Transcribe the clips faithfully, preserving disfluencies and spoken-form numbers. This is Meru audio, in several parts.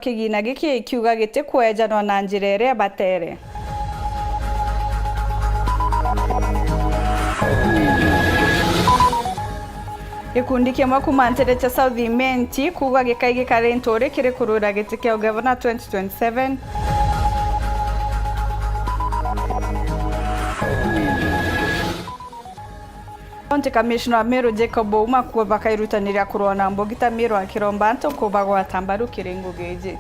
Kigina giki kiuga gitikwejanwa na njira iria batere. Gikundi kimwe kuuma ntere cia South Imenti kuuga gikai gikari nturi kiri kurwira giti kia ugavana twenty twenty-seven. County Commissioner wa Meru Jacob Ouma kuuga bakairutaniria kurwa na mbogi ta Meru, akiromba antu kubagwata mbaru kiri ngugi iji.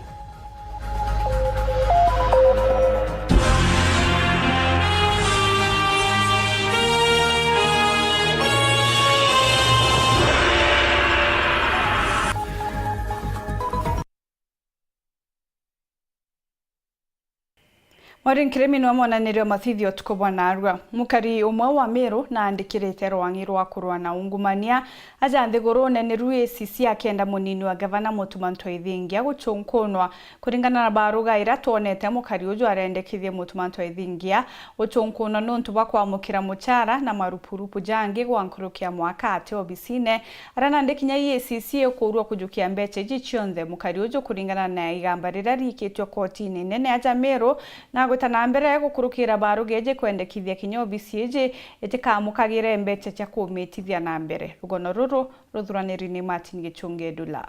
Mauri nkirimi niwe monanirio mathithio utuku bwa narua. Mukari umwe wa Meru naandikirite rwang'i rwa kurwa na ungumania aja nthigurune ni ruu A C C akienda munini wa gavana Mutuma M'Ethingia guchunkunwa. Kuringana na baruga iria twonete, mukari uju arendekithie Mutuma M'Ethingia guchunkunwa niuntu bwa kwamukira muchara na marupurupu jangi gwa nkuruki ya mwaka ati obisine, aria nandi kinya E A C C ikuurua kujukia mbecha iji cionthe. Mukari uju, kuringana na igamba riria riikitue kotini nene aja Meru, na agwita na mbere gukurukira baruga iji kwendekithia kinya obisi iji itikamukagire mbecha cia kumitithia na mbere. Rugono ruru ruthuraniri ni Martin Gichungi Edula.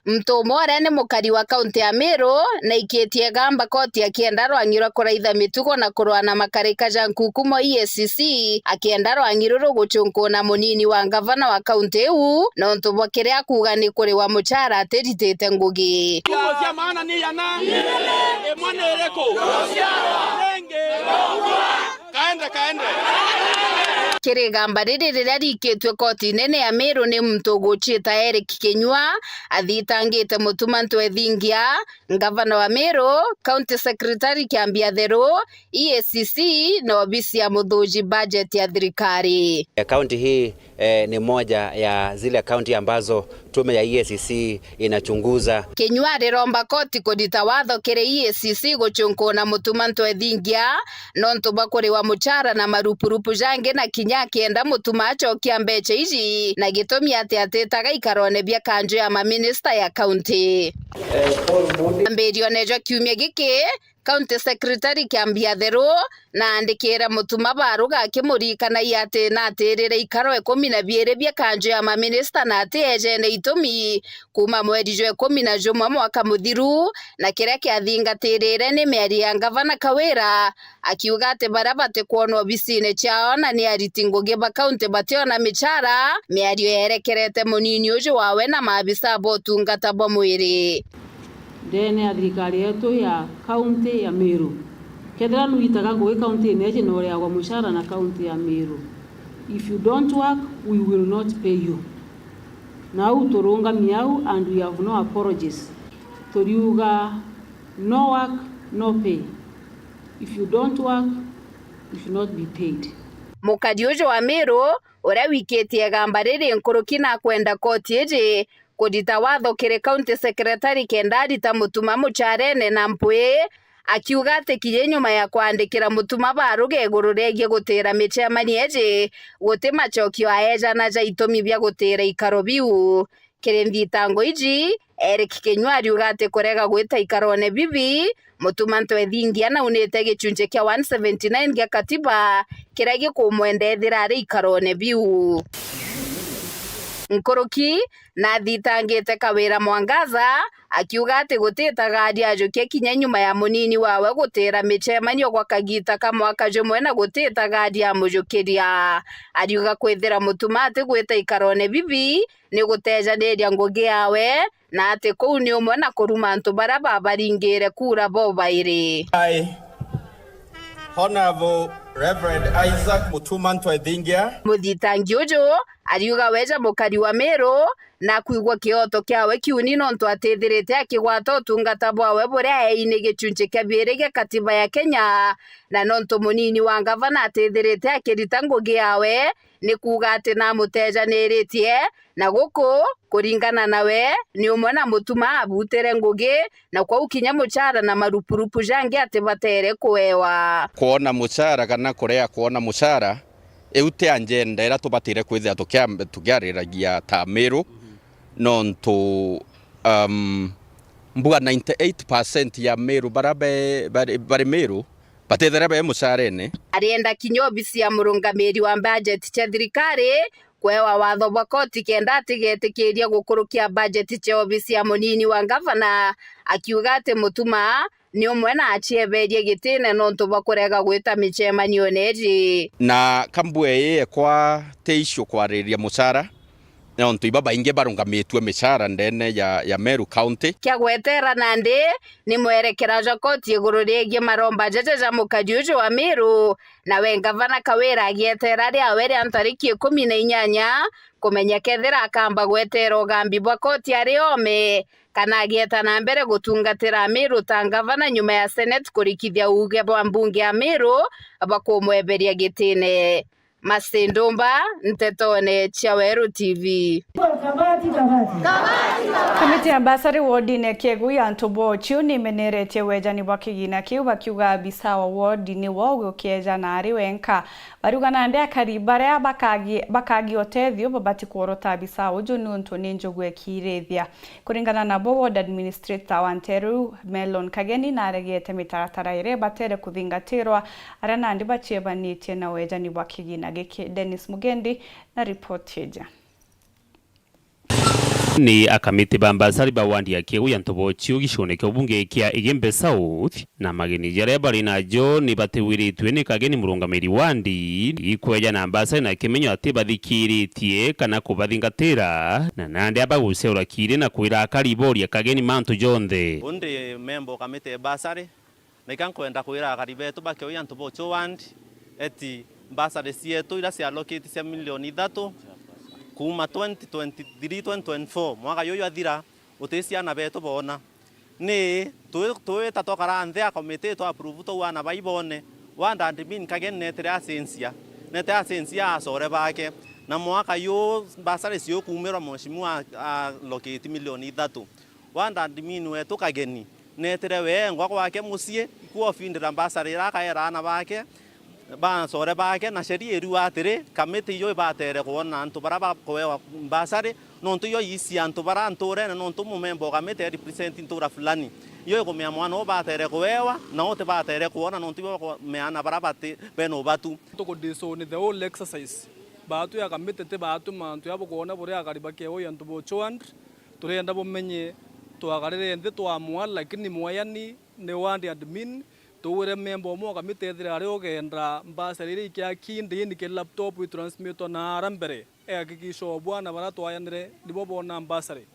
Muntu umwe uria ni mukari wa kaunti ya Meru naikitie igamba koti akienda rwang'i rwa kuraitha mitugo na kurwa na makarika ja nkukumo E A C C, akienda rwang'i ruru guchunkuna munini wa ngavana wa kaunti iu nontu bwa kiria akuuga ni kuriwa muchara atiritite ngugi. Nguo cia maana ni igana? Imwe ni iriku? Ringi? Kaende, kaende. Kiri igamba riri riria riikitue koti nene ya Meru ni muntu uguchiita Eric Kinyua, athitangite Mutuma M'Ethingia, ngavana wa Meru, county secretary Kiambi Atheru, E A C C na obisi ya muthuji budget ya thirikari. Kaunti hii, eh, ni moja ya zile kaunti ambazo tume ya E A C C inachunguza. Kinyua ariromba koti kurita watho kiri E A C C guchunkuna Mutuma M'Ethingia nontu bwa kuriwa muchara na marupurupu jangi, na kinya akienda Mutuma acokia mbecha iji, na gitumi ati atitaga ikarone bia kanju ya maminista ya kaunti. Mbirione jwa kiumia giki, County Secretary Kiambi Atheru naandikire Mutuma baruga akimuririkanagia ati natirire ikaro ikumi na biiri bia kanju ya maminista na ati eejene itumi kuuma mweri jwa ikumi na jumwe mwaka muthiru, na kiria kiathingatirire ni miario ya ngavana Kawira, akiuga ati baria batikwonwa obisine ciao na ni ariti ngugi ba kaunti bationa michara. Miario yerekerete munini uju wawe na maabisa ba utungata bwa mwiri. Ndeene ya thirikari yetu ya kaunti ya Meru. Kethira nuitaga ngugi kauntiine iji na ureagwa muchara na kaunti ya Meru. If you don't work, we will not pay you. Na au turungami au and we have no apologies. Turiuga no work, no pay. If you don't work, you should not be paid. Mukari uju wa Meru, uria wikitie igamba riri nkuruki na kwenda koti iji kurita watho kiri county secretary kenda arita Mutuma mucharene na mpwi, akiuga ati kinya nyuma ya kwandikira Mutuma baruga iguru riegie gutira micemanio iji, guti macokio aejana ja itumi bia gutira ikaro biu. Kiri nthitango iji, Eric Kinyua ariuga ati kurega gwita ikarone bibi, Mutuma M'Ethingia naunite gichunchi kia one seventy nine gia katiba kiria gikumwenda ethira ari ikarone biu. Nkuruki, nathitangite Kawira Mwangaza, akiuga ati gutitaga ariajukia kinya nyuma ya munini wawe gutira micemanio gwa kagita ka mwaka jumwe na gutitaga ariamujukiria. Ariuga kwithira Mutuma ati gwita ikarone bibi, ni gutejaniria ngugi yawe, na ati kuu ni umwe na kuruma antu baria babaringire kura bo bairi. I, Honourable Reverend Isaac Mutuma M'Ethingia. Muthitangi uju ariuga weja mukari wa Meru na kwigua kioto kiawe kiuni nontu atithirite akigwata utungata bwawe buria eeini gichunchi kia biiri gia katiba ya Kenya, na nontu munini wa ngavana atithirite akirita ngugi yawe, ni kuuga ati namutejaniritie, na guku, kuringana nawe, ni umwe na Mutuma abutire ngugi, na kwou kinya muchara na marupurupu jangi ati batere kuewa. Kwona muchara kana kurea kwona muchara, iu ti agenda iria tubatire kwithira tukia-, tukiariragia ta Meru. Nontu, um, mbuga ninety eight percent ya Meru bara be-, bari, bari Meru batethera be mucarene. Arienda kinya obisi ya murungamiri wa bajeti cia thirikari kwewa watho bwa koti kenda atigetikiria gukurukia bajeti cia obisi ya munini wa ngavana, akiuga ati Mutuma ni umwe na acieberie gitine nontu bwa kurega gwita micemanione iji. Na kambue ii ekwa ti issue kwaririria mucara, nontu ibabaingi barungamitue micara ndene ya, ya Meru County. Kia gwetera nandi ni mwerekera jwa koti iguru riegie maromba jaja ja mukari uju wa Meru, nawe ngavana Kawira agietera riawe ria ntariki ikumi na inyanya kumenya kethira akamba gwetera ugambi bwa koti ari ome, kana agieta na mbere gutungatira Meru ta ngavana nyuma ya Senate kurikithia uuge bwa mbunge ya Meru bwa kumweberia gitine. Masi Ndumba, Ntetone cia Weru T V. Kamiti ya bursary wodine ya Kiegu ya antu ba Ochiu nimeneretie wejani bwa kigina kiu, bakiuga abisa wa wodi niwe ugukieja na ari wenka. Bariuga nandi akari baria bakagi-, bakagia utethio babati kworota abisa uju niuntu ni njogu ekirithia. Kuringana nabo, ward administrator wa nteru Melon Kageni naregete mitaratara iria ibatere kuthingatirwa aria nandi baciebanitie na wejani bwa kigina giki. Dennis Mugendi na ripoti iji. Ni akamiti ba mbasari ba wandi ya Kiegu ya Ntobochiu gicione kia ubunge kia Igembe South, na mageni jaria bari najo ni batiwiritue ni Kageni murungamiri wandi, ikweja na mbasari na kimenyo ati bathikiritie kana kubathingatira, na nandi abaguceura kiri na kwira akari boria Kageni mantu jonthe. Undi memba ukamiti ya mbasari, na ika nkwenda kwira akari betu ba Kiegu ya Ntobochiu wandi, eti mbasari cietu ira cia allocate cia milioni ithatu kuuma twenty twenty-three, twenty twenty-four, mwaka juju jwathira, uti ciana betu boona. Ni twi-, twita twakara nthi a committee twa approve twauga na bai boone. Ward admin Kageni neetire acenjia, neetire acenjia acore baake. Na mwaka juu mbasari ciukuumirwa mheshimiwa a-, allocate milioni ithatu. Ward admin wetu Kageni neetire weengwa gwake mucii, ikwofindira mbasari iria akaera aana baake, ba acore baake, na sheria iriuga atiri, kamiti iyo ibatere kwona antu baria bakuewa mbasari, nontu iyo iici antu baria ntuurene, nontu mumemba o kamiti e represent ntuura fulani. Iyo ikumea mwana uu batere kuewa, na utibatere kwona, nontu ibo bakumea aana baria bati, bena ubatu. Tukudisoni the whole exercise. Baatu ya kamiti ti baatu mantu ya bukwona buria akari ba Kiegu ya Ntobochiu ward, turienda bumenye twakarire nthi twamwa, lakini mwayani ni ward admin, tuwire memba umwe wa kamiti ethire ari ugenda mbasari iria ikiaki ndini ki laptop itransmitwa na ara mbere, ehakikisha o bwana baria twayanire nibo boona mbasari.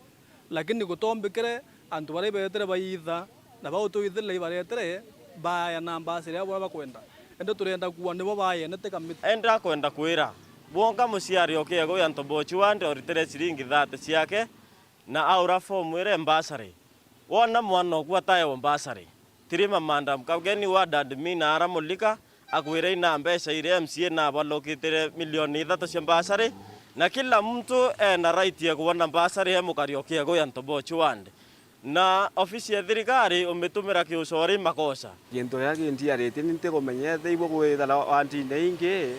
Lakini gutombikire antu baria ibeetire baiitha, na bau twithirire ibaretire baaya na mbasari ya buria bakwenda. Indi turenda kuua nibo baayene ti kamiti. Indi akwenda kwira, bwonka muciari o Kiegu ya Ntobochiu ward oritire ciringi thirty ciake, na aura fomu iria mbasari. Wona mwana oku ataewa mbasari, tirima madam Kageni ward admin aramulika, akwira ina mbeca iria M C A nabalokitire milioni ithatu cia mbasari, na kila muntu ena right ya kwona mbasari e mukari o Kiegu ya Ntobochiu ward. Na ofisi ya thirikari umitumira kiucori makosa. Gintu giria kinjiaritie ni ntikumenya ethira ibwo gwithira wandine ingi,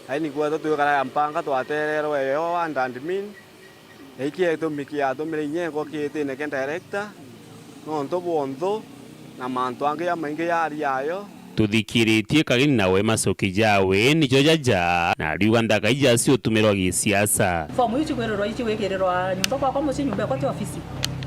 aini kwetu twikaraga mpanga twatererwe yo ward admin. Na iki gitumi kiatumire inya enkwa kiitine kia director, nontu bwa unthu na mantu angi jamaingi jari ayo. Tuthikiritie Kageni nawe macoki jawe nijo jaja, na ariuga nthaka ija ciutumirwa gisiasa. Fomu iu cigwirirwa, icigwikirirwa nyumba kwakwa mucii, nyumba ekwa ti ofisi.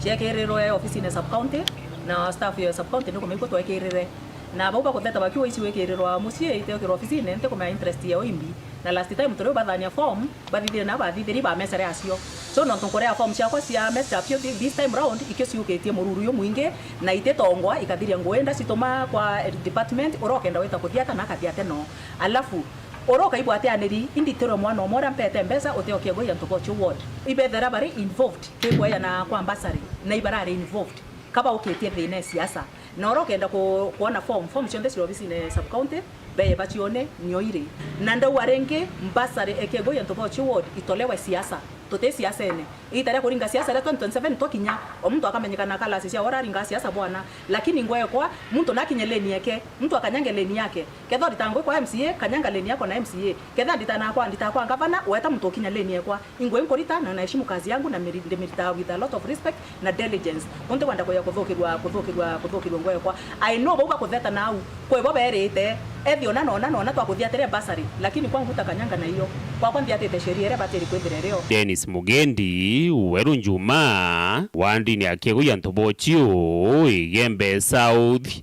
Ciekirirwe ofisine sub county, na staff ya sub county nikumenya ikwo twekirire. Na bau bakutheta bakiuga icigwikirirwa mucii, iteukirwa ofisine, ntikumenya interest yao imbi. Na last time turi bathania form, bathithire na bathithiri ba mecere acio. So, nontu nkurea form ciakwa cia mecere apio thi-, this time round, ikio ciukitie mururu jumwingi, na ititongwa, ikathiria ngui, ndacituma kwa department, uria ukenda wita kuthiata na akathiate no. Alafu, uria ukaigua atianiri, inditirwe mwana umwe uria mpete mbeca, uti o Kiegu ya Ntobochiu ward. Ibethera bari involved, kikweya na kwa mbasari, na ibarari involved, kaba ukitie thina e siasa. Na uria ukenda ku-, kwona form, form cionthe ciri obisine sub county, bee bacione nio iri. Na ndauga ringi, mbasari e Kiegu ya Ntobochiu ward itolewe siasa. Tuti siasene. Iita ria kuringa siasa ria twenty twenty-seven twakinya, o muntu akamenyekana kalasi cia uraringa siasa bwana. Lakini ngwekwa, muntu nakinye lane yake, muntu akanyange lane yake. Ketha urita ngui kwa M C A, kanyanga lane yako na M C A. Ketha ndita nakwa, ndita kwa ngavana, weta muntu ukinya lane yekwa. Ingwe nkurita na naheshimu kazi yangu na miri-, ndimirita with a lot of respect na diligence. Unti kwenda kuya kuthukirwa, kuthukirwa, kuthukirwa ngwekwa. I know bau bakutheta nau. Kwi bo berite, ethi ona na ona na ona twakuthiatire bursary, lakini kwangu ta kanyanga na iyo. Kwakwa nthiatite sheria iria batiri kwithira irio. Dennis Mugendi, Weru Njuma, wa ndini ya Kiegu ya Ntobochiu, Igembe South,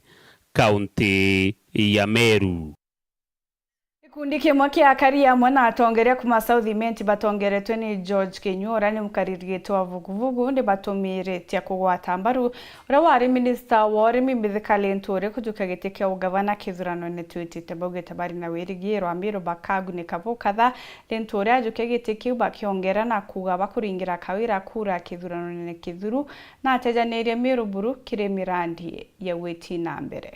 kaunti ya Meru. Gikundi kimwe kia akari amwe na atongeria kuma South Imenti batongeretwe ni George Kinyua, uria ni mukariri giti wa vuguvugu, ni batumiritie kugwata mbaru uria wari minista wa urimi Mithika Linturi kujukia giti kia ugavana kithuranoine twitite. Baugite bari na wirigiro Amiru bakagunika bukatha Linturi ajukia giti kiu bakiongera na kuuga bakuringira Kawira kura kithuranoine kithuru na atejanirie Miru buru kiri mirandi ya gwiti na mbere.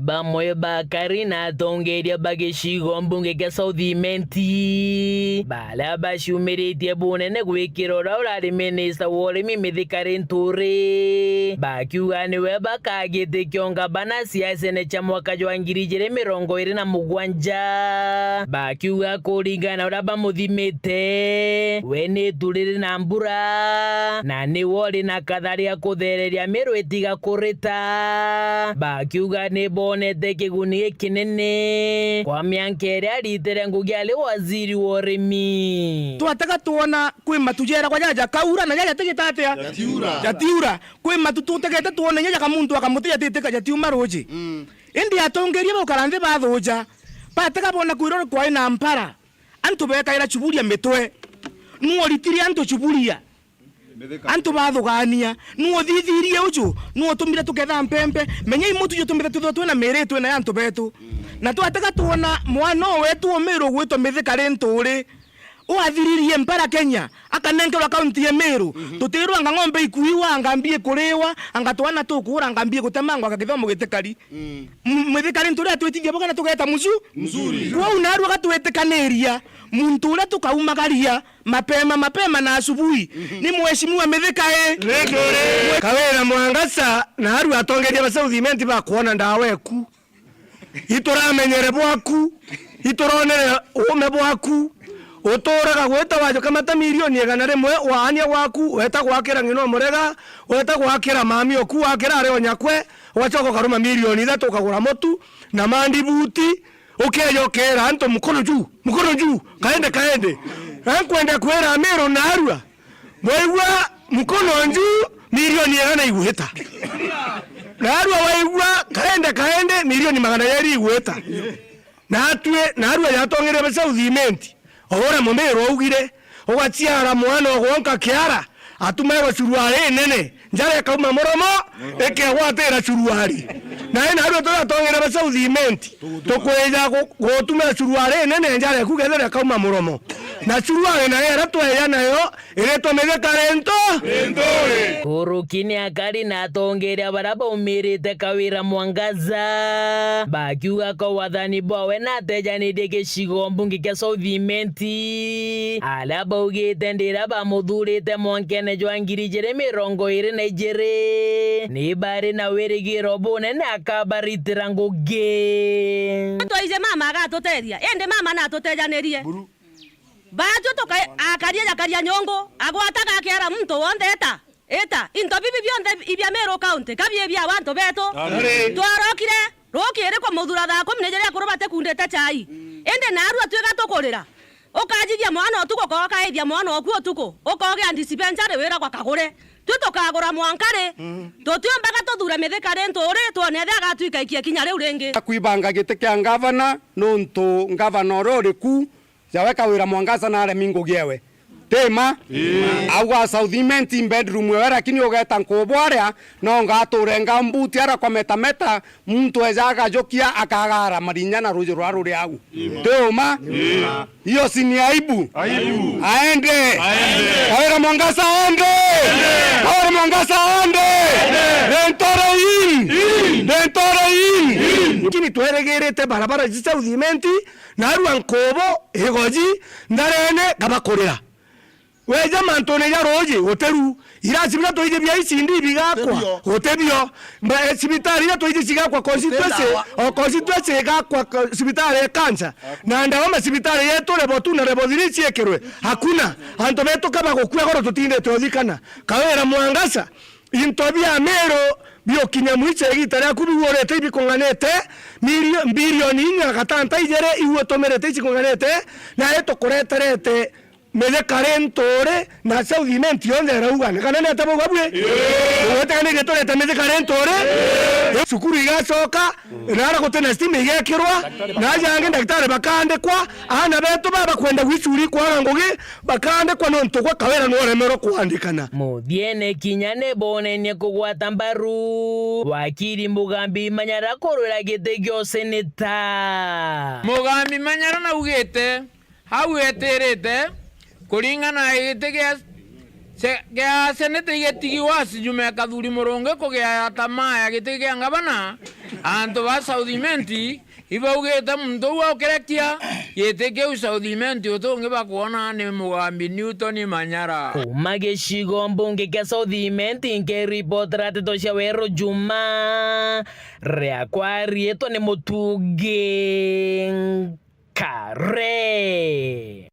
Bamwe bakari na atongeria ba gicigo mbunge kia South Imenti, baria baciumiritie bunene gwikira uria urari minista wa urimi Mithika Linturi, bakiuga niwe bakagiti kio ngavana siasene cia mwaka jwa ngiri ijiri mirongo iri na mugwanja. Bakiuga kuringana na uria bamuthimite, we ni itu riri na mbura, na niwe uri na kathari ya kuthereria Miru itiga kurita. Bakiuga ni bonete kiguni gikinene kwa mianka iria aritire ngugi ari waziri wa urimi. Twatega twona kwi matu jeragwa jaja kaura na jaja tigita atia? Jatiura. Jatiura. Kwi matu tutegete twone inya jaka muntu akamutia titeka jatiuma ruji. Mm. Indi atongeria baukara nthi bathuja, batega bona kwirwa kwai na mpara. Antu bekaira chuburia mitwe. Nu oritirie antu chuburia? Antu bathugania. Nu uthithirie uju? Nu utumire tuketha mpempe? Menya imutu jutumire twithirwa twina miri twina ya antu betu. Mm. Na twatega twona mwana o wetu umiru gwitwa Mithika Linturi, Wathiririe mpara Kenya, akanenkerwa kaunti ya Meru. Mhm. Tutirwa anga ng'ombe ikuiwa, anga mbi ikuriwa, anga twana tukura, anga mbi igutemangwa, anga githomo gitikari. Mm. M-, Mithika Linturi atwitithia boga na tugeta mucu? Mzuri. Kwou narua gatwitikaniria, muntu uria tukaumagaria mapema, mapema na asubuhi, mhm, ni Mheshimiwa Mithika e. Linturi. Kawira Mwangaza, narua atongeria ba South Imenti bakwona ndawa eku. Ituramenyere bwaku, ituronere uume bwaku, uturaga gwita wajukamata milioni igana rimwe, waania gwaku, weta gwakira ng'ina umurega, weta gwakira mami oku, wakira ari o nyakwe, ugacoka ukaruma milioni ithatu ukagura mutu na mandibuti, ukeja ukeera antu, "Mkono juu, mkono juu, kaende, kaende." Nkwenda kwira Amiru narua, Waigua mkono nju milioni igana igwita. Narua waigua kaende kaende milioni magana jeri igwita. Natwi, narua yatongeria ba South Imenti. O uria Mumiru augire, ugaciara mwana o gwonka kiara, atumairwa curuari inene, njara ikauma muromo, ikegwatira curuari. Nae narua turatongeria ba South Imenti. Tukwija gu-, gutumira curuari inene, njara eku kethira ikauma muromo. Na curuari nayo iria tweja nayo iritwa Mithika Lintu. Linturi. Kuruki ni akari na atongeria baria baumirite Kawira Mwangaza, bakiuga ko wathani bwawe na atejanirie gicigo mbunge kia South Imenti, aria baugite ndira bamuthurite mwankene jwa ngiri ijiri mirongo iri na ijiri, ni bari na wirigiro bunene akabaritira ngugi. Twaije mama agatuteethia, indi mama natutejanirie. Buru. Baatwi tuka-, akaria jakaria nyungu, agwataga akiera muntu wonthe, "Ita, ita, into bibi bionthe ibia Meru County, ka bii bia antu betu?" Amen. Twarokire rukiri kumuthura thaa kumi na ijiri akuru batikundite chai. Indi naarua twiga tukurira. Ukajithia mwana utuku, ukokaithia mwana oku utuku, ukogea dispensary wiragwa kagure. Twi tukagura mwanka ri? Mm. Tutiumbaga tuthure Mithika Linturi, twone ethia agatwikaikia kinya riu ringi. Kwibanga giti kia ngavana, nuntu ngavana uria uri ku, jawe Kawira Mwangaza naremi ngugi ewe. Tima? Ii. Auga South Imenti bedroom ewe, lakini ugeta nkubu aria, no ngaturenga mbuti ara kwa metameta, muntu eja agajukia akagara marinya na ruji rwa ruri au. Tima? Tima? Ii. Hiyo si ni aibu? Aibu. Aende. Aende. Kawira Mwangaza aende. Aende. Kawira Mwangaza aende. Aende. Lintoro in. In. Lintoro in. In. Lakini twerigirite barabara cia South Imenti, narua nkubu, igoji, ntharene, kabakurira. Weja mantune ja ruji, gutiru. Irasi biria twiji bia E C D bigakwa, gutibio. Gutibio. Ma-, eh, cibitari iria twiji cigakwa constituency, o constituency igakwa ko-, cibitari ya cancer. Na ndawa macibitari yetu level two na level three ciekirwe. Hakuna. Antu betu kaba gukua goro tutindite uthikana. Kawira Mwangaza, into bia Meru biukinya mwicho igita riaku biurite ibikung'anite, milio-, bilioni inya gatanta ijiri iu utumirite icikung'anite, na itukureterete mithika ri nturi, na South Imenti yonthe irauga, ni kana ni atia bauga bwi? Ii. Ugwetekanirie turete mithika ri nturi? Ii. Cukuru igacoka, na ara guti na stima igekirwa, na aja angi ndagitari bakaandikwa, aana betu baba bakwenda gwicuri kwaga ngugi, bakaandikwa nontu gwe Kawira ni uremerwe kuandikana. Muthiene kinya ni bonenie kugwata mbaru wakiri Mugambi Manyara kurwira giti gia useneta. Mugambi Manyara naugite, au etirite kuringana na giti gia se-, gia seneta igitigi wa Juma Kathuri Murungi kugia tamaa ya giti gia ngavana, antu ba South Imenti ibaugite muntu uu aukirekia giti kiu South Imenti utungi bakwona ni Mugambi Newton Manyara. Kuma gicigo mbunge kia South Imenti, nkiripotera nteto cia Weru Juma, riakwa riitwa ni Mutungi Kare.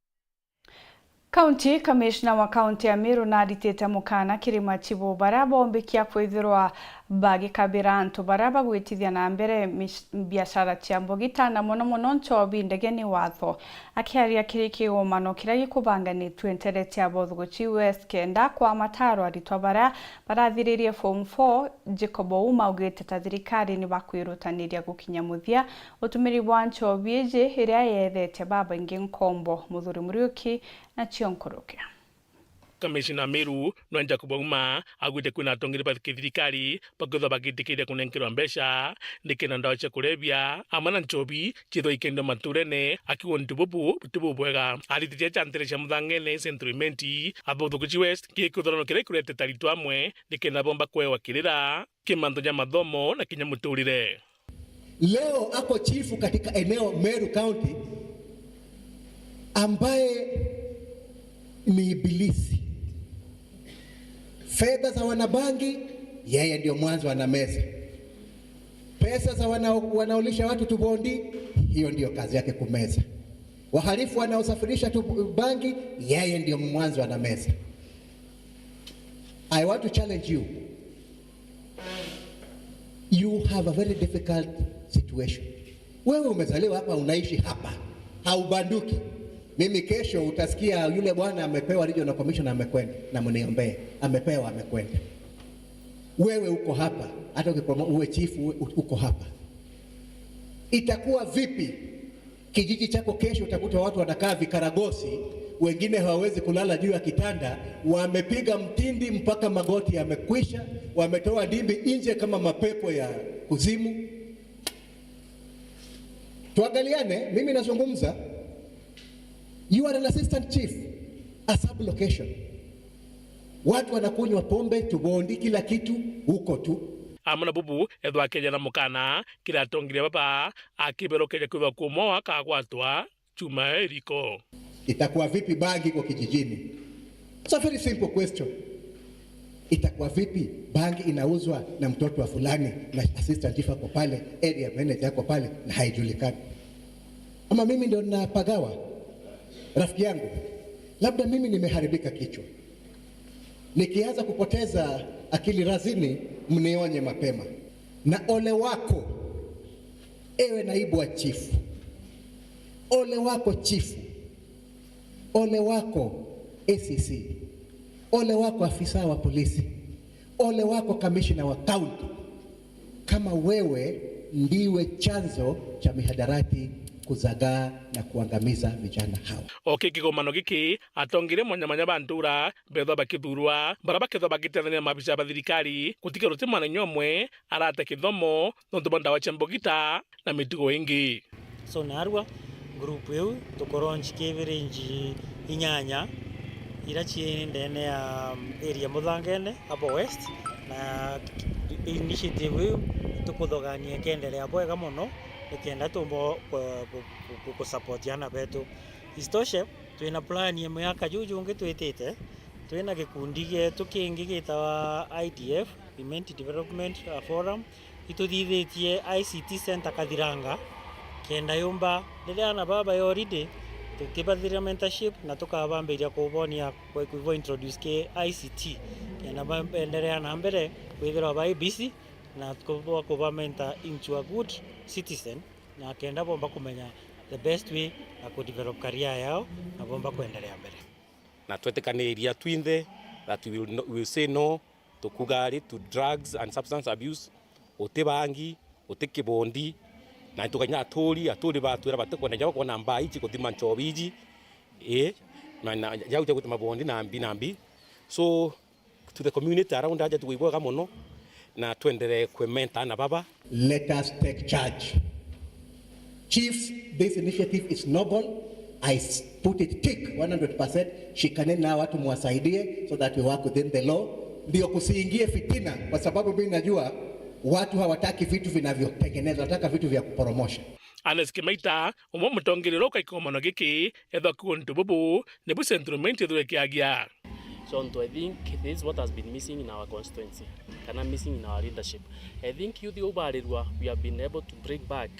County Commissioner wa County ya Meru naritite mukana kiri machibu baria bombikia kwithirwa bagikabira antu baria bagwitithia na mbere mish-, biashara cia mbugita na mono mono nchobi ndegeni watho. Akiaria kiri kigomano kiria gikubanganitue ntere cia Bothuguchi West kenda kwa mataro aritwa baria barathiririe form four, Jacob Ouma augite ta thirikari ni bakwirutaniria gukinya muthia utumiri bwa nchobi iji iria yeethete babaingi nkombo. Muthuri Muriuki nacio nkuruki. Kamishina Meru nwe Jacob Ouma augite kwina atongeria ba kithirikari bakwithwa bagitikiria kunenkerwa mbeca nikenda ndawa cia kulevya amwe na nchobi ciithwa ikendwa maturene, akiuga untu bubu ti bubwega. Arititie cha ntere cia Muthangene Central Imenti, Bothuguchi West, gikuthurano kiria ikurete taritwa amwe nikenda bomba kwewa kirira ki mantu ja mathomo na kinya muturire. Leo ako chifu katika eneo Meru County ambaye ni ibilisi. Fedha za wanabangi, yeye ndio mwanzo anameza. Pesa za wana-, wanaolisha watu tubondi, hiyo ndio kazi yake kumeza. Wahalifu wanaosafirisha tu bangi, yeye ndio mwanzo anameza. I want to challenge you. You have a very difficult situation. Wewe umezaliwa hapa, unaishi hapa, haubanduki. Mimi kesho utasikia yule bwana amepewa regional commissioner, amekwenda, na mniombee, amepewa, amekwenda. Wewe uko hapa, hata ukipoma-, uwe chifu, uwe, uko hapa. Itakuwa vipi? Kijiji chako kesho utakuta watu wanakaa vikaragosi, wengine hawawezi kulala juu ya kitanda, wamepiga mtindi mpaka magoti yamekwisha, wametoa ndimbi nje kama mapepo ya kuzimu. Tuangaliane, mimi nazungumza, you are an assistant chief, a sub location. Watu wanakunywa pombe, tubondi, kila kitu, huko tu. Amwe na bubu, ethwa akeja na mukana, kira atongeria baba, akiberokeja kwithwa kumwe akagwatwa chuma ya iriko. Itakuwa vipi bangi iko kijijini? It's a very simple question. Itakuwa vipi bangi inauzwa na mtoto wa fulani na assistant chief ako pale, area manager ako pale na haijulikani? Ama mimi ndio napagawa? Rafiki yangu, labda mimi nimeharibika kichwa. Nikianza kupoteza akili razini, mnionye mapema. Na ole wako, ewe naibu wa chifu. Ole wako chifu. Ole wako A C C. Ole wako afisa wa polisi. Ole wako kamishna wa kaunti. Kama wewe ndiwe chanzo cha mihadarati kuzagaa na kuangamiza vijana hao. O ki kigomano giki, atongeria mwanya mwanya ba ntura beethwa bakithuurwa, baria bakethwa bagitethania na maabisa ba thirikari, gutike ruti mwananya umwe arate kithomo nontu bwa ndawa cia mbugita na mitugo ingi. So naarua group iu tukuraunch ki village inyanya iria cii ndene ya area Muthangene, Abo West, na initiative iu tukuthogania ikendelea bwega mono, nikenda tumba ku, ku, ku, ku support aana betu. Isitoshe, twina plan ya miaka juu jungi twitite, twina gikundi gietu kingi gitawa I D F, Imenti Development Forum, ituthithitie I C T Center Kathiranga, kenda yumba riria aana baba ya holiday, tukibathira mentorship na tukabambiria kubonia, ku, kubo introduce ki I C T, kenda ba, baendelea na mbere kwithirwa bai busy na ku, kuba mentor into a good citizen, na kenda bomba kumenya the best way ya ku develop career yao na bomba kuendelea mbere. Na twetikaniria twinthe that we will, no, we will say no to kuga ari to drugs and substance abuse, uti bangi, uti kibondi, na tukanya aturi, aturi batwira batikwenda nyabo kwona mbaa iji kuthima nchobi iji, ii, na, na jau cia gutima bondi na mbi na mbi. So, to the community around aja tugwe ibwega mono, na twenderee kwe mentor aana baba. Let us take charge. Chief, this initiative is noble. I s-, put it tick one hundred percent. Shikaneni na watu, mwasaidie so that we work within the law. Ndio kusiingie fitina, kwa sababu mimi najua watu hawataki vitu vinavyotengenezwa, wanataka vitu vya kuporomosha. Anes Kimaita, umwe mutongeria uria ukai kigomano giki, ethwa kuo untu bubu nibu Central Imenti ethirwe ikiagia. So, ntu, I think this is what has been missing in our constituency, kana missing in our leadership. I think youth iu barirwa, we have been able to bring back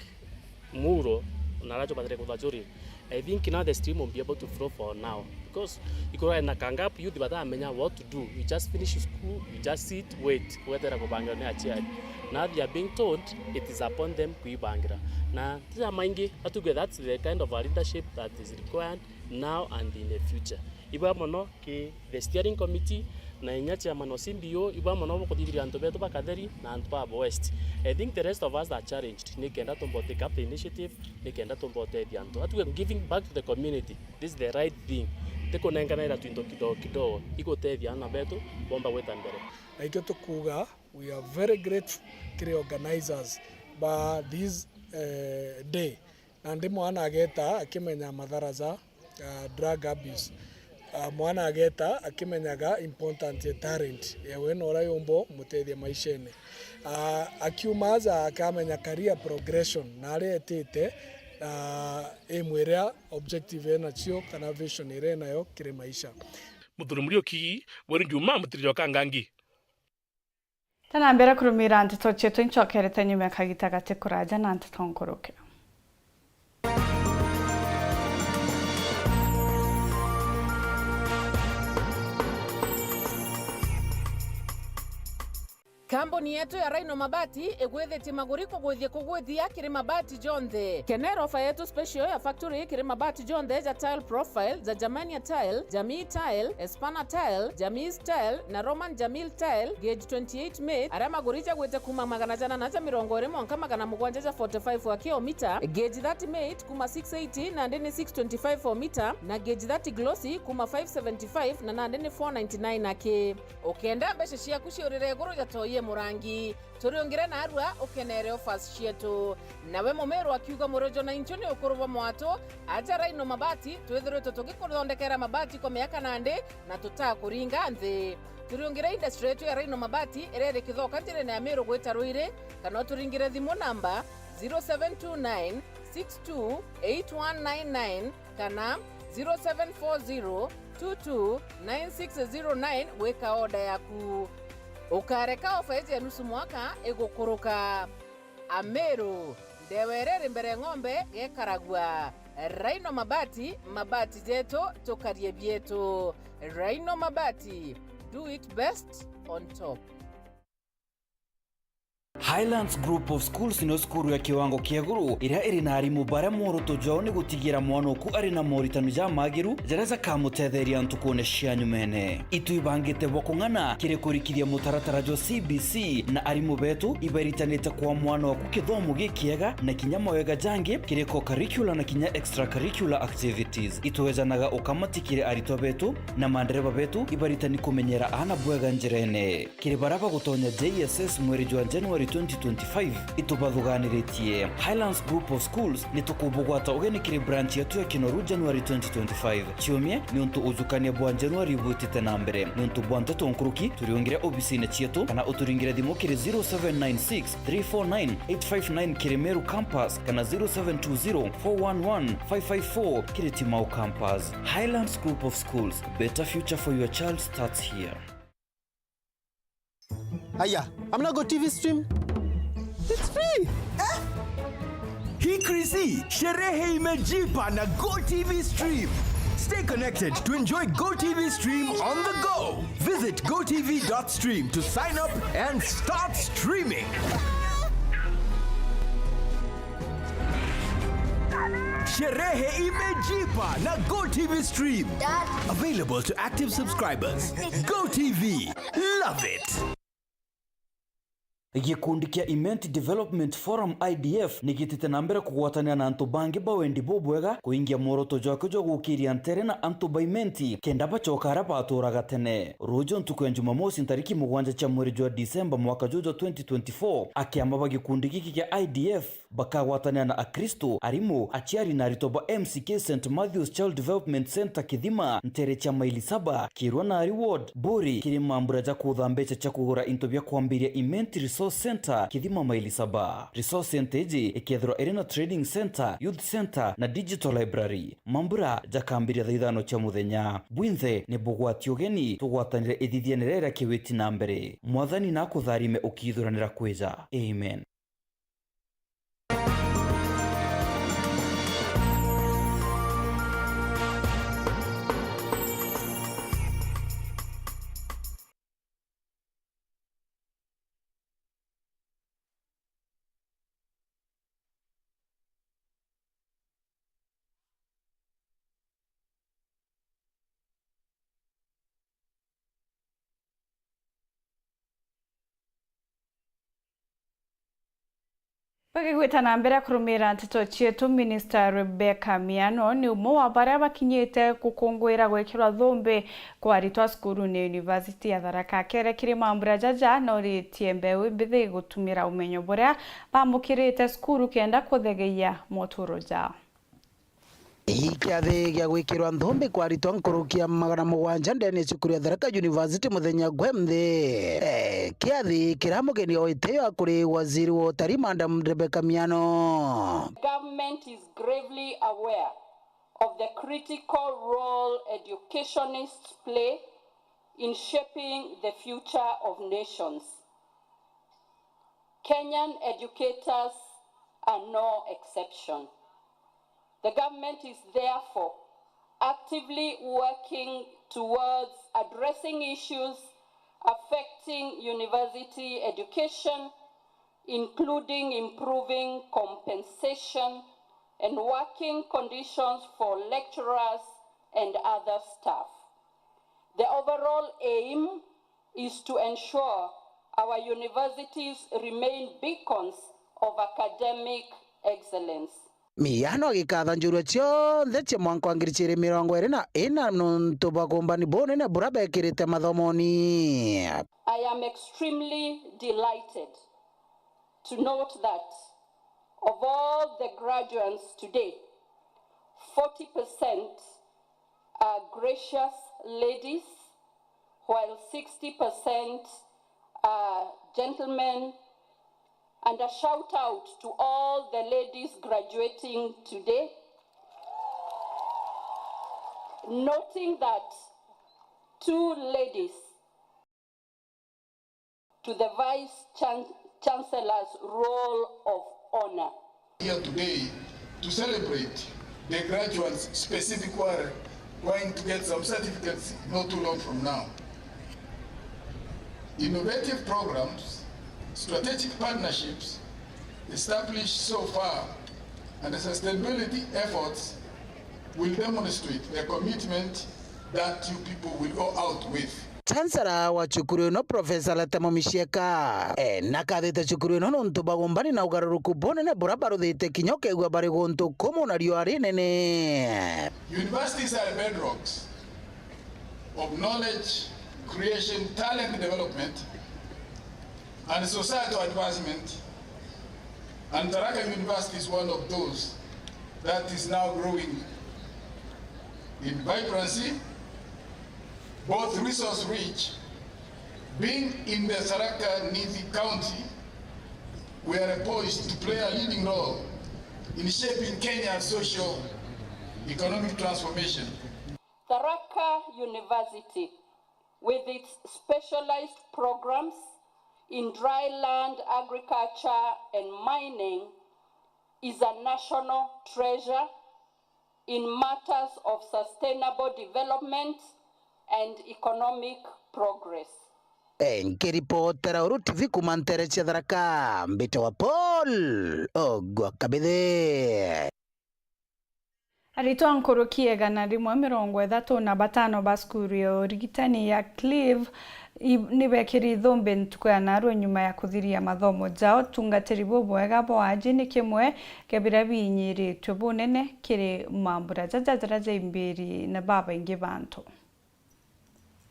Muro, na aracho batire kutha churi. I think now the stream will be able to flow for now, because ikurwa na kangap youth batamenya what to do. You just finish school, you just sit, wait, wetera kubangirwa ni achiari. Now they are being told it is upon them kuibangira. Na tija maingi, atuge that's the kind of a leadership that is required now and in the future. Ibwa mono ki the steering committee na inya chairman wa C B O, ibwa mono bukuthithiria antu betu ba Katheri na antu ba Abo West. I think the rest of us are challenged, ni kenda tumbo take up the initiative, ni kenda tumbo tethia antu. Atuge giving back to the community, this is the right thing. Ti kunenganaira twinto kidogo kidogo, igutethia aana betu bomba gwita mbere. Na ikio tukuga, we are very grateful kiri organizers ba this, eh, day. Nandi mwana ageta akimenya mathara ja, ah, drug abuse. Ah, mwana ageta akimenyaga important ya talent yawe na uria yumba umutethia maishene. Ah, akiuma aja akamenya career progression na aria etite, ah, aim iria objective enacio kana vision iria enayo kiri maisha. Muthuri Muriuki, Weri Juma, Mutiri jwa Kangangi. Tanambira kurumira nteto cietu, incokerete nyuma ya kagita gati kuraja na nteto nkuruki. Kambuni yetu ya Rhino Mabati igwithitie maguri kugwithia kugwithia kiri mabati jonthe. Kenera ofa yetu special ya factory kiri mabati jonthe ja tile profile, ja Germania tile, Jamii tile, Espana tile, Jamii tile na Roman Jamil tile, gauge twenty-eight mate, aria maguri jagwite kuma magana jana na ja mirongo iri mwanka magana mugwanja ja forty-five wa kilomita, gauge thirty mate kuma six eighty nandi ni six twenty-five o mita, na gauge thirty glossy kuma five seventy-five na nandi ni four ninety-nine aki. Ukenda mbeca ciaku ciurire iguru ja toi e murangi, turiungire narua ukenere offers cietu. Nawe mumiru akiuga, murojo na inchu ni ukuru bwa mwatu, aja Rhino Mabati, twithiritwe tugikuthondekera mabati kwa miaka nandi na tutakuringa nthi. Turiungire industry yetu ya Rhino Mabati iria iri Kithoka njirene ya Miru gwita Ruiri, kana uturingire thimu namba zero seven two nine six two eight one nine nine kana zero seven four zero two two nine six zero nine gwika order yaku. Ukareka ofa iji ya nusu mwaka igukuruka. Amiru, ndewa iria iri mbere ng'ombe gekaragua. Rhino Mabati, mabati jetu, tukarie bietu. Rhino Mabati, do it best on top. Highlands Group of Schools nio cukuru ya kiwango kia iguru iria iri na arimu baria mworoto jwao ni gutigira mwana oku ari na moritanu jamaagiru jaria jakamutetheria ntukuune cia nyumene. Itu ibangite bwa kung'ana kiri kurikithia mutaratara jwa C B C, na arimu betu ibaritanite kwa mwana oku kithomo gikiega na kinya mawega jangi kiri co-curricular na kinya extracurricular activities. Itwejanaga ukamati kiri aritwa betu na mandereba betu ibaritani kumenyera aana bwega njirene. Kiri baria bagutonya J S S mweri jwa January twenty twenty-five, itubathuganiritie. Highlands Group of Schools nitukubugwata ugeni kiri branch yetu ya Kinoru January twenty twenty-five. Ciumia niuntu ujukania bwa January bwitite na mbere. Niuntu bwa nteto nkuruki, turiungire obisine cietu kana uturingire thimu kiri zero seven nine six three four nine eight five nine kiri Meru Campus kana zero seven two zero four one one five five four kiri Timau Campus. Highlands Group of Schools, better future for your child starts here. Aya, hamna Go T V stream? It's free. Eh? Hii Chrissy, sherehe imejipa na Go T V stream. Stay connected to enjoy Go T V stream on the go. Visit go T V dot stream to sign up and start streaming. Sherehe imejipa na Go T V stream. Dad. Available to active subscribers. Go T V. Love it. Gikundi kia Imenti Development Forum, I D F, ni gitite na mbere kugwatanira na antu bangi ba wendi bubwega kuingia mworoto jwakio jwa gukiria ntere na antu ba Imenti kenda bacoka aria baturaga tene. Ruuju ntuku ya Jumamosi, ntariki mugwanja cia mweri jwa Disemba mwaka juju jwa twenty twenty-four, akiama ba gikundi giki kia I D F bakagwatanira na Akristo, arimu, aciari na aritwa ba M C K Saint Matthew's Child Development Centre Kithima, ntere cia Maili Saba, Kirwa Nari Ward, Buri, kiri mambura ja kutha mbeca cia kugura into bia kwambiria Imenti Resource Centre Kithima Maili Saba. Resource Centre iji ikethirwa iri na Trading Centre, Youth Centre na Digital Library. Mambura jakambiria thaa ithano cia muthenya. Bwinthe ni bugwati ugeni, tugwatanire ithithiene riria kiwiti na mbere. Mwathani nakutharime ukithuranira kwija. Amen. Bakigwita na mbere kurumira nteto cietu, Minista Rebecca Miano ni umwe wa baria bakinyite gukunguira gwikirwa thumbi kwa aritwa cukurune University ya Tharaka. Akere kiri mambura jaja, noritie mbeu mbithi gutumira umenyo buria bamukirite cukuru kenda kuthegeia moturo jao. Ii kiathi gia gwikirwa nthumbi kwa aritwa nkuruki ya magana mugwanja ndene ya cukuru ya Tharaka University muthenya gwe nthi. Eh, kiathi kiria mugeni o itio akuri waziri wa utari, Madam Rebecca Miano. Government is gravely aware of the critical role educationists play in shaping the future of nations. Kenyan educators are no exception. The government is therefore actively working towards addressing issues affecting university education, including improving compensation and working conditions for lecturers and other staff. The overall aim is to ensure our universities remain beacons of academic excellence. Miano agikatha njurua cionthe cia mwanka wa ngiri ciiri mirongo iiri na ina nontu bwa kumbani bunene buria bekirite mathomoni. I am extremely delighted to note that of all the graduates today, forty percent are gracious ladies, while sixty percent are gentlemen, and a shout out to all the ladies graduating today, noting that two ladies to the Vice Chan-, Chancellor's Roll of Honor. Here today to celebrate the graduates specific who are going to get some certificates not too long from now. Innovative programs Strategic partnerships established so far and the sustainability efforts will demonstrate the commitment that you people will go out with. Chancellor wa cukuru ino, Professor Letemo Misieka, e, nakathite cukuru ino nontu bwa umbani na ugaruruku bunene buria baruthite kinya ukegua bari guntu kumu na riua rinene. Universities are bedrocks of knowledge creation, talent development, and societal advancement, and Tharaka University is one of those that is now growing in vibrancy, both resource rich, being in the Tharaka Nithi County, we are poised to play a leading role in shaping Kenya's social economic transformation. Tharaka University, with its specialized programs in dry land agriculture and mining, is a national treasure in matters of sustainable development and economic progress. Nkiripotera Uru T V kuuma nteere cia Tharaka, mbitagwa Paul Ogwa Kabithe. Aritwa nkuruki igana rimwe mirongo ithatu na batano ba cukuru ya urigitani ya Clive i-, ni bekiri ithumbi ntuku ya narua nyuma ya kuthiria mathomo jao. Utungatiri bubwega bwa aji ni kimwe kia biria biinyiritue bunene kiri mambura jaja jaria jaimbiri na babaingi bantu.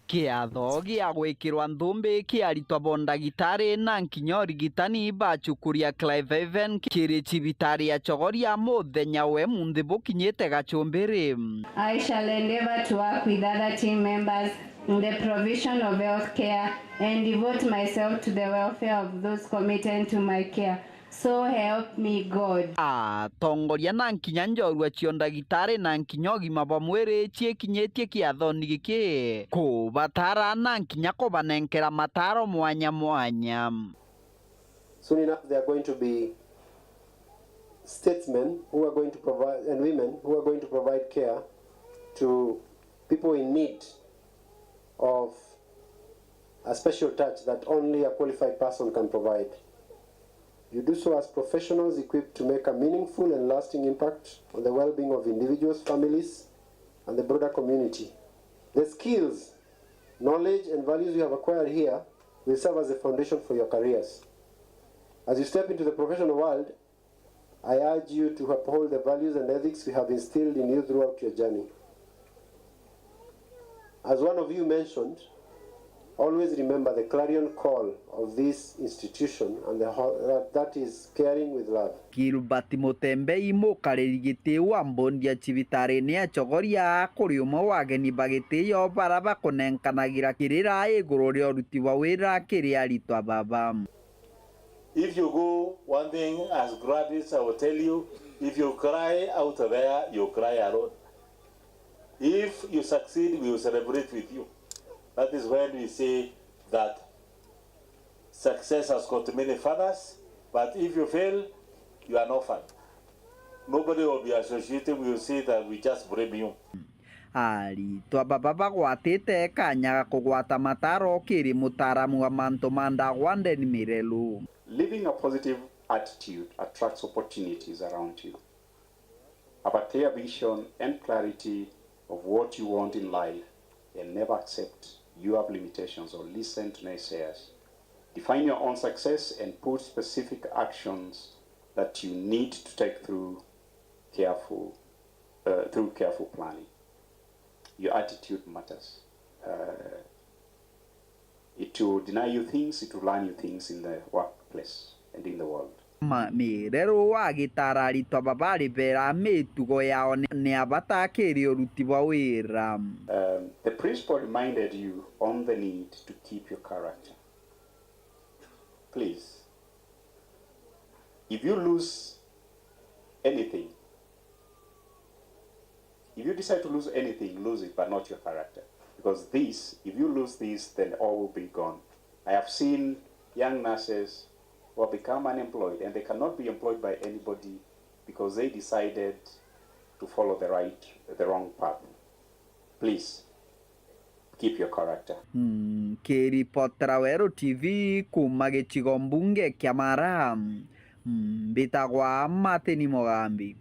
Kiatho gia gwikirwa nthumbi kia aritwa bo ndagitari na nkinya urigitani ba cukuru ya Clive Haven kiri cibitari ya Chogoria muthenya we munthi bukinyite Gachumbiri. I shall endeavour to work with other team members in the provision of health care and devote myself to the welfare of those committed to my care. So help me God. Atongoria na nkinya njorua cio ndagitari na nkinya ugima bwa mwiri ciikinyitie kiathoni giki kubatara na nkinya kubanenkera mataro mwanya mwanya. Soon enough, there are going to be statesmen who are going to provide, and women who are going to provide care to people in need of a special touch that only a qualified person can provide. You do so as professionals equipped to make a meaningful and lasting impact on the well-being of individuals, families, and the broader community. The skills, knowledge, and values you have acquired here will serve as the foundation for your careers. As you step into the professional world, I urge you to uphold the values and ethics we have instilled in you throughout your journey. As one of you mentioned, always remember the clarion call of this institution and the ho-, that, that is caring with love. Gilbert Mutembei, mukariri giti wa mbondi ya cibitari-ini ya Chogoria, kuri umwe wa ageni ba gitio bara bakunenkanagira kirira iguru ria uruti bwa wira kiri aritwa baba. If you go, one thing as graduates I will tell you, if you cry out there, you cry alone. If you succeed, we will celebrate with you. That is when we say that success has got many fathers, but if you fail, you are an orphan. Nobody will be associated, we will say that we just blame you. Aritwa baba bagwatite kanya ga kugwata mataro kiri mutaaramu wa mantu ma ndagwa Ndeni Mirelu. Living a positive attitude attracts opportunities around you. Have a clear vision and clarity of what you want in life and never accept you have limitations or listen to naysayers. Define your own success and put specific actions that you need to take through careful, uh, through careful planning. Your attitude matters. Uh, it will deny you things, it will learn you things in the workplace and in the world. Ma-, Mirelu agitaara aritwa baba aribera mitugo yao ni, ni ya bata kiri uruti bwa wira. Um, the principal reminded you on the need to keep your character. Please, if you lose anything, if you decide to lose anything, lose it, but not your character. Because this, if you lose this, then all will be gone. I have seen young nurses who have become unemployed, and they cannot be employed by anybody because they decided to follow the right, the wrong path. Please, Keep your character. Nkiripotera Weru T V kuuma gicigo mbunge kia Mara, mbitagwa Martin Mugambi.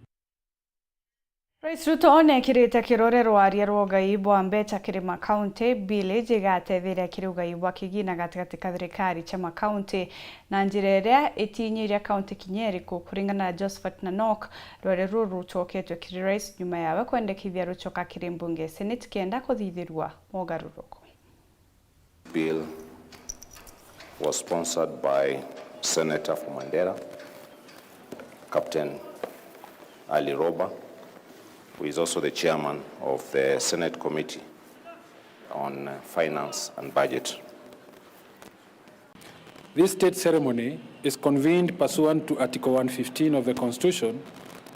Rais Ruto neekirite kirore rwaria rwa ugai bwa mbeca kiri makaunti, bill iji igatetheria kiri ugai bwa kigina gatigati ka thirikari cia makaunti na njira iria itinyiria kaunti kinya iriku. Kuringana na Josephat Nanok, rwaria ruru rucoketwe kiri rais nyuma yawe kwendekithia rucoka kiri mbunge ya Senate kenda kuthithirua mogaruruku. Bill was sponsored by Senator for Mandera, Captain Ali Roba, who is also the chairman of the Senate Committee on Finance and Budget. This state ceremony is convened pursuant to Article one fifteen of the Constitution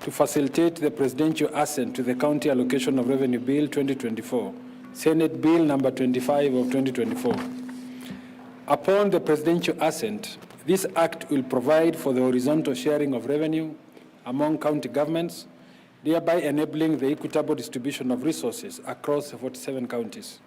to facilitate the presidential assent to the County Allocation of Revenue Bill twenty twenty-four, Senate Bill number twenty-five of twenty twenty-four. Upon the presidential assent, this act will provide for the horizontal sharing of revenue among county governments, thereby enabling the equitable distribution of resources across the forty-seven counties.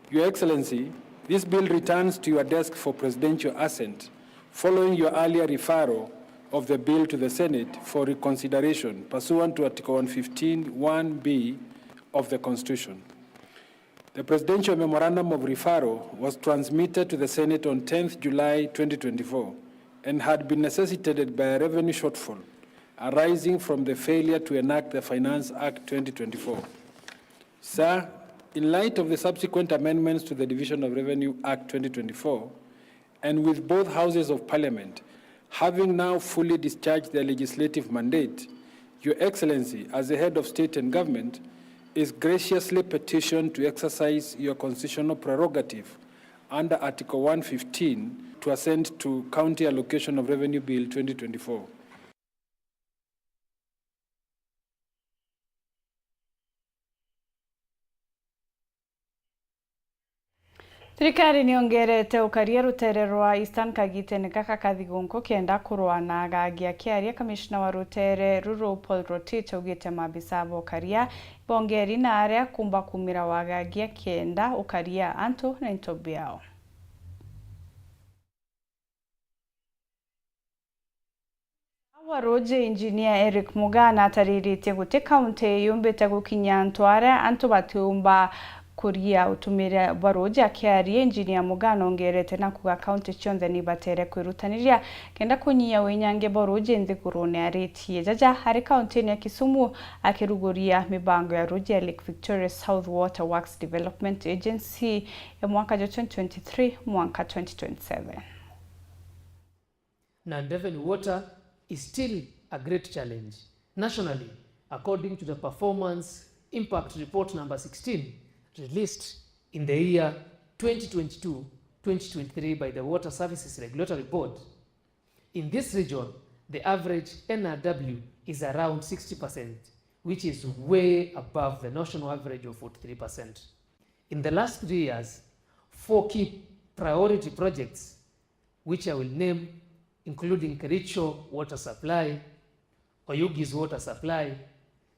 Your Excellency, this bill returns to your desk for presidential assent following your earlier referral of the bill to the Senate for reconsideration pursuant to Article one fifteen one B of the Constitution. The presidential memorandum of referral was transmitted to the Senate on tenth July twenty twenty-four and had been necessitated by a revenue shortfall arising from the failure to enact the Finance Act twenty twenty-four. Sir, in light of the subsequent amendments to the Division of Revenue Act twenty twenty-four, and with both Houses of Parliament having now fully discharged their legislative mandate, Your Excellency, as the Head of State and Government, is graciously petitioned to exercise your constitutional prerogative under Article one fifteen to assent to County Allocation of Revenue Bill twenty twenty-four. Thirikari niongerete ukaria rutere rwa Eastern kagitene gaka ka thigunku kenda kurwa na agangi. Akiaria, kamishna wa rutere ruru Paul Rotich augite maabisa ba ukaria bongeri na aria kumba kumira wagagia kenda ukaria antu na into biao. Wa ruuji, Engineer Eric Mugaa natariritie guti kaunti yumbite gukinyia antu aria antu batiumba kuria utumire bwa ruuji. Akiaria, Engineer Mugaa nongerete na kuuga kaunti cionthe nibatere kwirutaniria kenda kunyia winyange bwa ruuji nthigurune aritie jaja ari kauntini ya Kisumu, akiruguria mibango ya ruuji ya Lake Victoria South Water Works Development Agency ya mwaka jwa twenty twenty-three mwanka twenty twenty-seven. Non-revenue water is still a great challenge nationally, according to the Performance Impact Report number sixteen, released in the year twenty twenty-two twenty twenty-three by the Water Services Regulatory Board. In this region, the average N R W is around sixty percent, which is way above the national average of forty-three percent. In the last three years, four key priority projects, which I will name, including Kericho water supply, Oyugi's water supply,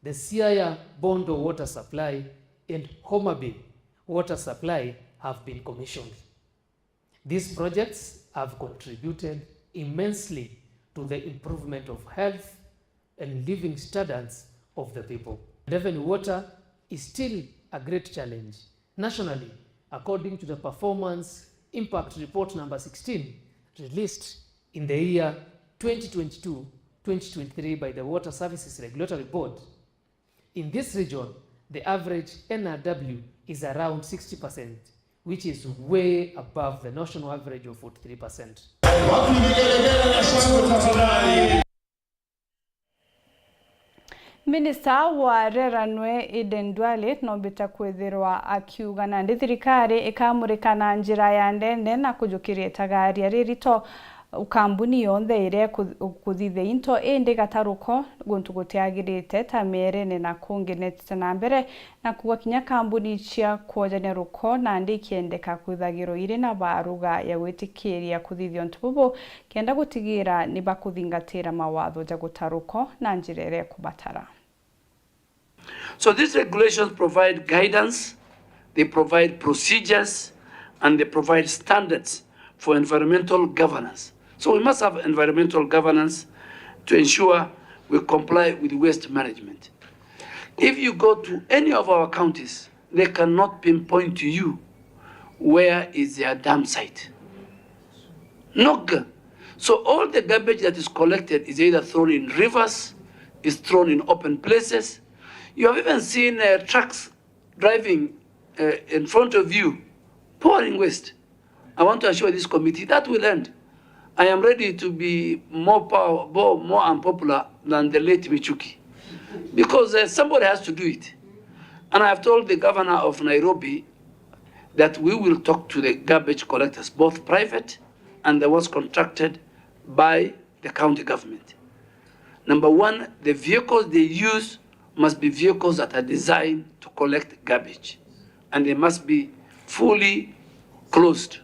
the Siaya Bondo water supply, and Homa Bay water supply, have been commissioned. These projects have contributed immensely to the improvement of health and living standards of the people. Revenue water is still a great challenge nationally, according to the Performance Impact Report number sixteen, released in the year twenty twenty-two twenty twenty-three by the Water Services Regulatory Board. In this region, the average N R W is around sixty percent, which is way above the national average of forty-three percent. Minista wa riera nwe Aden Duale nombite kwithirwa akiuga nandi thirikari ikamurika na njira ya ndene na kujukiria itagaria ririto kambuni yonthe iria iku-, ikuthithia into, indi gataruko guntu gutiagirite ta mierene na kungi netite na mbere, na kuuga kinya kambuni cia kwojania ruko nandi ikiendeka kwithagirwa iri na baruga ya gwitikiria kuthithia untu bubu, kenda gutigira ni bakuthingatira mawatho ja guta ruko na njira iria ikubatara. So these regulations provide guidance, They provide procedures and they provide standards for environmental governance. So we must have environmental governance to ensure we comply with waste management. If you go to any of our counties, they cannot pinpoint to you where is their dump site. Nog. So all the garbage that is collected is either thrown in rivers, is thrown in open places. You have even seen, uh, trucks driving, uh, in front of you, pouring waste. I want to assure this committee that will end. I am ready to be more power, more, more unpopular than the late Michuki, because, uh, somebody has to do it. And I have told the governor of Nairobi that we will talk to the garbage collectors, both private and the ones contracted by the county government. Number one, the vehicles they use must be vehicles that are designed to collect garbage, and they must be fully closed.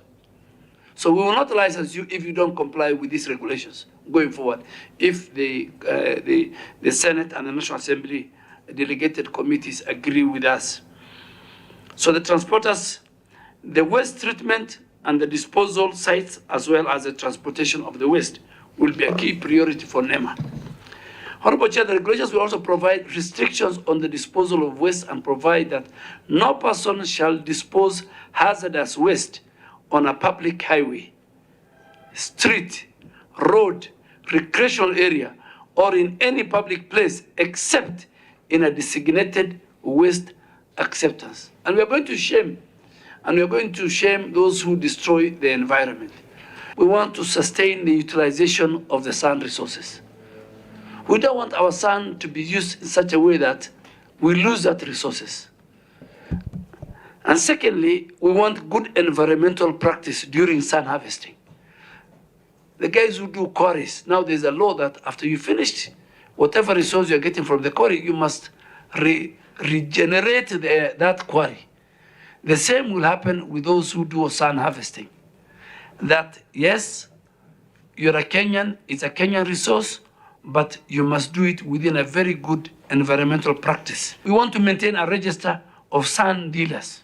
So we will not license you if you don't comply with these regulations going forward, if the, uh, the, the Senate and the National Assembly delegated committees agree with us. So the transporters, the waste treatment and the disposal sites, as well as the transportation of the waste, will be a key priority for NEMA. Honorable Chair, the regulations will also provide restrictions on the disposal of waste and provide that no person shall dispose hazardous waste on a public highway, street, road, recreational area, or in any public place except in a designated waste acceptance. And we are going to shame, and we are going to shame those who destroy the environment. We want to sustain the utilization of the sand resources. We don't want our sand to be used in such a way that we lose that resources. And secondly, we want good environmental practice during sand harvesting. The guys who do quarries, now there's a law that after you finished, whatever resource you're getting from the quarry, you must re-, regenerate the, that quarry. The same will happen with those who do sand harvesting. That, yes, you're a Kenyan, it's a Kenyan resource, but you must do it within a very good environmental practice. We want to maintain a register of sand dealers,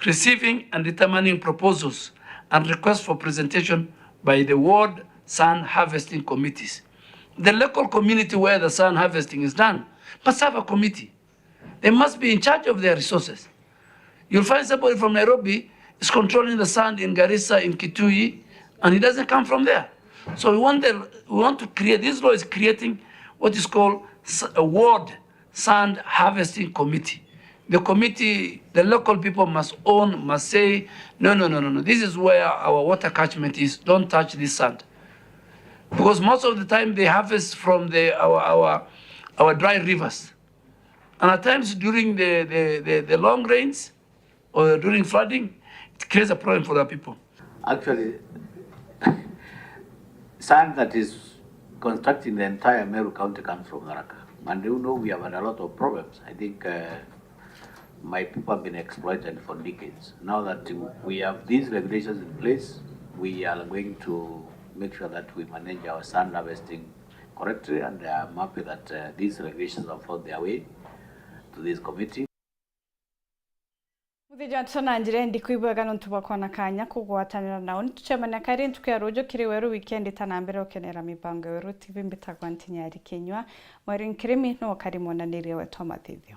receiving and determining proposals and requests for presentation by the ward sand harvesting committees. The local community where the sand harvesting is done must have a committee. They must be in charge of their resources. You'll find somebody from Nairobi is controlling the sand in Garissa, in Kitui, and it doesn't come from there. So we want the, we want to create, this law is creating what is called s-, a ward sand harvesting committee. The committee, the local people must own, must say, "No, no, no, no, no. This is where our water catchment is. Don't touch this sand." Because most of the time they harvest from the, our, our, our dry rivers. And at times during the, the, the, the long rains or during flooding, it creates a problem for the people. Actually, sand that is constructing the entire Meru County comes from Tharaka. And you know we have had a lot of problems. I think, uh, my people have been exploited for decades. Now that we have these regulations in place, we are going to make sure that we manage our sand harvesting correctly, and I'm happy that, uh, these regulations have found their way to this committee. Muthiji wetu na njira indi kwibwega nontu bwa kwona kanya kugwatanira nao. Nitucemania kairi ntuku ya ruju kiri Weru Weekend. Tana mbere ukenera mibango ya Weru T V, mbitagwa Ntinyari Kinyua. Mweri Nkirimi no kari mwonaniria wetu wa mathithio.